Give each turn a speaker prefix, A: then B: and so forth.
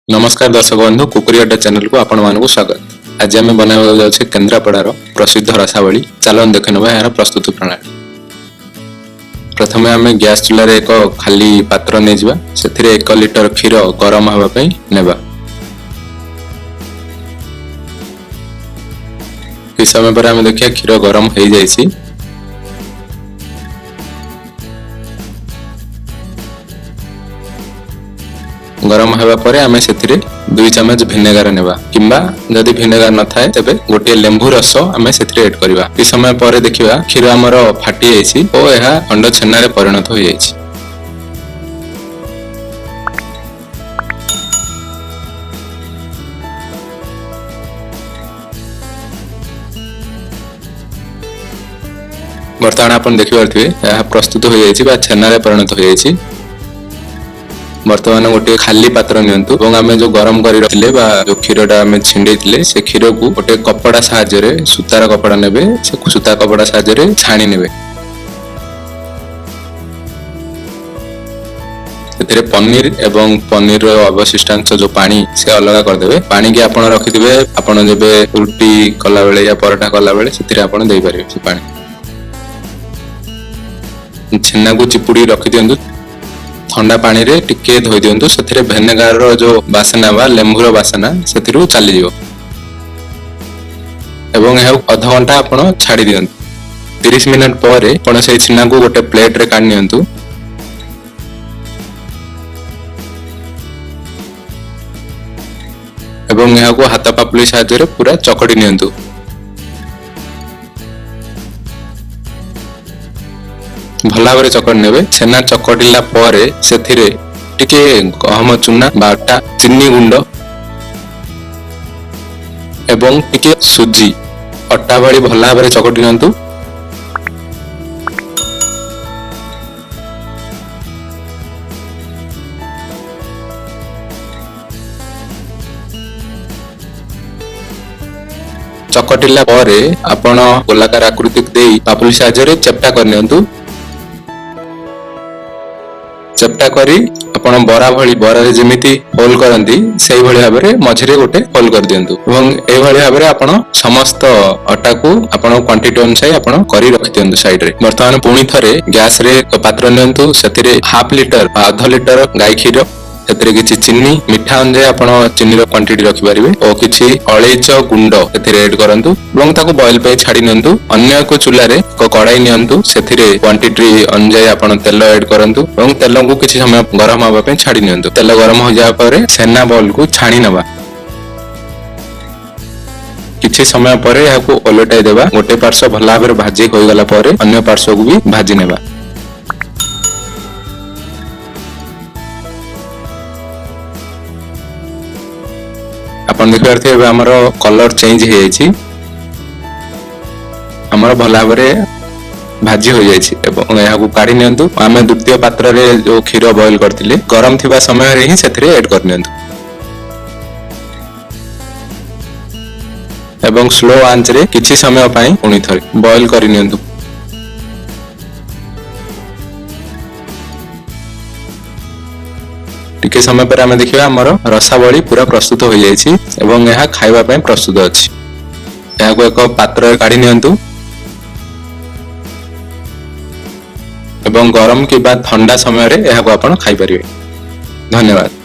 A: ନମସ୍କାର ଦର୍ଶକ ବନ୍ଧୁ, କୁକରୀ ଆଡ୍ଡା ଚ୍ୟାନେଲକୁ ଆପଣମାନଙ୍କୁ ସ୍ୱାଗତ। ଆଜି ଆମେ ବନାଇବାକୁ ଯାଉଛେ କେନ୍ଦ୍ରାପଡ଼ାର ପ୍ରସିଦ୍ଧ ରସାବଳି। ଚାଲନ୍ତୁ ଦେଖିନେବା ଏହାର ପ୍ରସ୍ତୁତି ପ୍ରଣାଳୀ। ପ୍ରଥମେ ଆମେ ଗ୍ୟାସ୍ ଚୁଲାରେ ଏକ ଖାଲି ପାତ୍ର ନେଇଯିବା। ସେଥିରେ 1 ଲିଟର କ୍ଷୀର ଗରମ ହେବା ପାଇଁ ନେବା। କିଛି ସମୟ ପରେ ଆମେ ଦେଖିବା କ୍ଷୀର ଗରମ ହେଇଯାଇଛି। ଗରମ ହେବା ପରେ ଆମେ ସେଥିରେ 2 ଚାମଚ ଭିନେଗାର ନେବା, କିମ୍ବା ଯଦି ଭିନେଗାର ନଥାଏ ତେବେ ଗୋଟିଏ ଲେମ୍ବୁ ରସ ଆମେ ସେଥିରେ ଏଡ୍ କରିବା। କିଛି ସମୟ ପରେ ଦେଖିବା କ୍ଷୀର ଆମର ଫାଟି ଯାଇଛି ଓ ଏହା ଖଣ୍ଡ ଛେନାରେ ପରିଣତ ହୋଇଯାଇଛି। ବର୍ତ୍ତମାନ ଆପଣ ଦେଖିପାରୁଥିବେ, ଏହା ପ୍ରସ୍ତୁତ ହୋଇଯାଇଛି ବା ଛେନାରେ ପରିଣତ ହୋଇଯାଇଛି। ବର୍ତ୍ତମାନ ଗୋଟିଏ ଖାଲି ପାତ୍ର ନିଅନ୍ତୁ ଏବଂ ଆମେ ଯୋଉ ଗରମ କରି ରଖିଲେ ବା ଯୋଉ କ୍ଷୀରଟା ଆମେ ଛିଣ୍ଡେଇଥିଲେ, ସେ କ୍ଷୀରକୁ ଗୋଟେ କପଡ଼ା ସାହାଯ୍ୟରେ, ସୂତାର କପଡ଼ା ନେବେ, ସେ ସୂତା କପଡ଼ା ସାହାଯ୍ୟରେ ଛାଣି ନେବେ। ସେଥିରେ ପନିର ଏବଂ ପନିରର ଅବଶିଷ୍ଟାଂଶ ଯୋଉ ପାଣି, ସେ ଅଲଗା କରିଦେବେ। ପାଣିକି ଆପଣ ରଖିଥିବେ, ଆପଣ ଯେବେ ରୁଟି କଲାବେଳେ ୟା ପରଟା କଲାବେଳେ ସେଥିରେ ଆପଣ ଦେଇପାରିବେ ସେ ପାଣି। ଛେନାକୁ ଚିପୁଡ଼ି ରଖିଦିଅନ୍ତୁ। ଥଣ୍ଡା ପାଣିରେ ଟିକେ ଧୋଇ ଦିଅନ୍ତୁ। ସେଥିରେ ଭେନେଗାରର ଯୋଉ ବାସନା ବା ଲେମ୍ବୁର ବାସନା ସେଥିରୁ ଚାଲିଯିବ ଏବଂ ଏହାକୁ ଅଧଘଣ୍ଟା ଆପଣ ଛାଡ଼ି ଦିଅନ୍ତୁ। 30 ମିନିଟ ପରେ ଆପଣ ସେଇ ଛେନାକୁ ଗୋଟେ ପ୍ଲେଟରେ କାଢି ନିଅନ୍ତୁ ଏବଂ ଏହାକୁ ହାତ ପାପୁଲି ସାହାଯ୍ୟରେ ପୁରା ଚକଟି ନିଅନ୍ତୁ। ଭଲ ଭାବରେ ଚକଟି ନେବେ। ଛେନା ଚକଟିଲା ପରେ ସେଥିରେ ଟିକେ ଗହମ ଚୁନା ବା ଅଟା, ଚିନି ଗୁଣ୍ଡ ଏବଂ ଟିକେ ସୁଜି, ଅଟା ଭଳି ଭଲ ଭାବରେ ଚକଟି ନିଅନ୍ତୁ। ଚକଟିଲା ପରେ ଆପଣ ଗୋଲାକାର ଆକୃତି ଦେଇ ପାପୁଲି ସାହାଯ୍ୟରେ ଚେପ୍ଟା କରିନିଅନ୍ତୁ। ଚେପ୍ଟା କରି ଆପଣ ବରା ଭଳି, ବରାରେ ଯେମିତି ହୋଲ କରନ୍ତି, ସେଇଭଳି ଭାବରେ ମଝିରେ ଗୋଟେ ହୋଲ କରିଦିଅନ୍ତୁ ଏବଂ ଏଇଭଳି ଭାବରେ ଆପଣ ସମସ୍ତ ଅଟାକୁ ଆପଣ କ୍ୱାଣ୍ଟିଟି ଅନୁଯାୟୀ ଆପଣ କରି ରଖିଦିଅନ୍ତୁ ସାଇଡରେ। ବର୍ତ୍ତମାନ ପୁଣି ଥରେ ଗ୍ୟାସ ରେ ଏକ ପାତ୍ର ନିଅନ୍ତୁ। ସେଥିରେ ହାଫ ଲିଟର ବା ଅଧ ଲିଟର ଗାଈ କ୍ଷୀର, ସେଥିରେ କିଛି ଚିନି, ମିଠା ଅନୁଯାୟୀ ଆପଣ ଚିନିର କ୍ୱାଣ୍ଟିଟି ରଖିପାରିବେ ଓ କିଛି ଅଳେଇଚ ଗୁଣ୍ଡ ସେଥିରେ ଏଡ୍ କରନ୍ତୁ ଏବଂ ତାକୁ ବଏଲ ପାଇଁ ଛାଡି ନିଅନ୍ତୁ। ଅନ୍ୟ ଏକ ଚୁଲାରେ ଏକ କଡାଇ ନିଅନ୍ତୁ। ସେଥିରେ କ୍ୱାଣ୍ଟିଟି ଅନୁଯାୟୀ ଆପଣ ତେଲ ଏଡ୍ କରନ୍ତୁ ଏବଂ ତେଲକୁ କିଛି ସମୟ ଗରମ ହେବା ପାଇଁ ଛାଡି ନିଅନ୍ତୁ। ତେଲ ଗରମ ହୋଇଯିବା ପରେ ଛେନା ବଲକୁ ଛାଣି ନେବା। କିଛି ସମୟ ପରେ ଏହାକୁ ଓଲଟାଇ ଦେବା। ଗୋଟେ ପାର୍ଶ୍ୱ ଭଲ ଭାବରେ ଭାଜି ହୋଇଗଲା ପରେ ଅନ୍ୟ ପାର୍ଶ୍ୱକୁ ବି ଭାଜି ନେବା। ଆପଣ ଦେଖିପାରୁଥିବେ, ଏବେ ଆମର କଲର ଚେଞ୍ଜ ହେଇଯାଇଛି, ଆମର ଭଲ ଭାବରେ ଭାଜି ହୋଇଯାଇଛି ଏବଂ ଏହାକୁ କାଢି ନିଅନ୍ତୁ। ଆମେ ଦ୍ୱିତୀୟ ପାତ୍ରରେ ଯୋଉ କ୍ଷୀର ବଏଲ କରିଥିଲେ, ଗରମ ଥିବା ସମୟରେ ହିଁ ସେଥିରେ ଏଡ୍ କରିନିଅନ୍ତୁ ଏବଂ ସ୍ଲୋ ଆଞ୍ଚରେ କିଛି ସମୟ ପାଇଁ ପୁଣି ଥରେ ବଏଲ କରିନିଅନ୍ତୁ। ଟିକେ ସମୟ ପରେ ଆମେ ଦେଖିବା ଆମର ରସାବଳି ପୁରା ପ୍ରସ୍ତୁତ ହୋଇଯାଇଛି ଏବଂ ଏହା ଖାଇବା ପାଇଁ ପ୍ରସ୍ତୁତ ଅଛି। ଏହାକୁ ଏକ ପାତ୍ରରେ କାଢି ନିଅନ୍ତୁ ଏବଂ ଗରମ କିମ୍ବା ଥଣ୍ଡା ସମୟରେ ଏହାକୁ ଆପଣ ଖାଇପାରିବେ। ଧନ୍ୟବାଦ।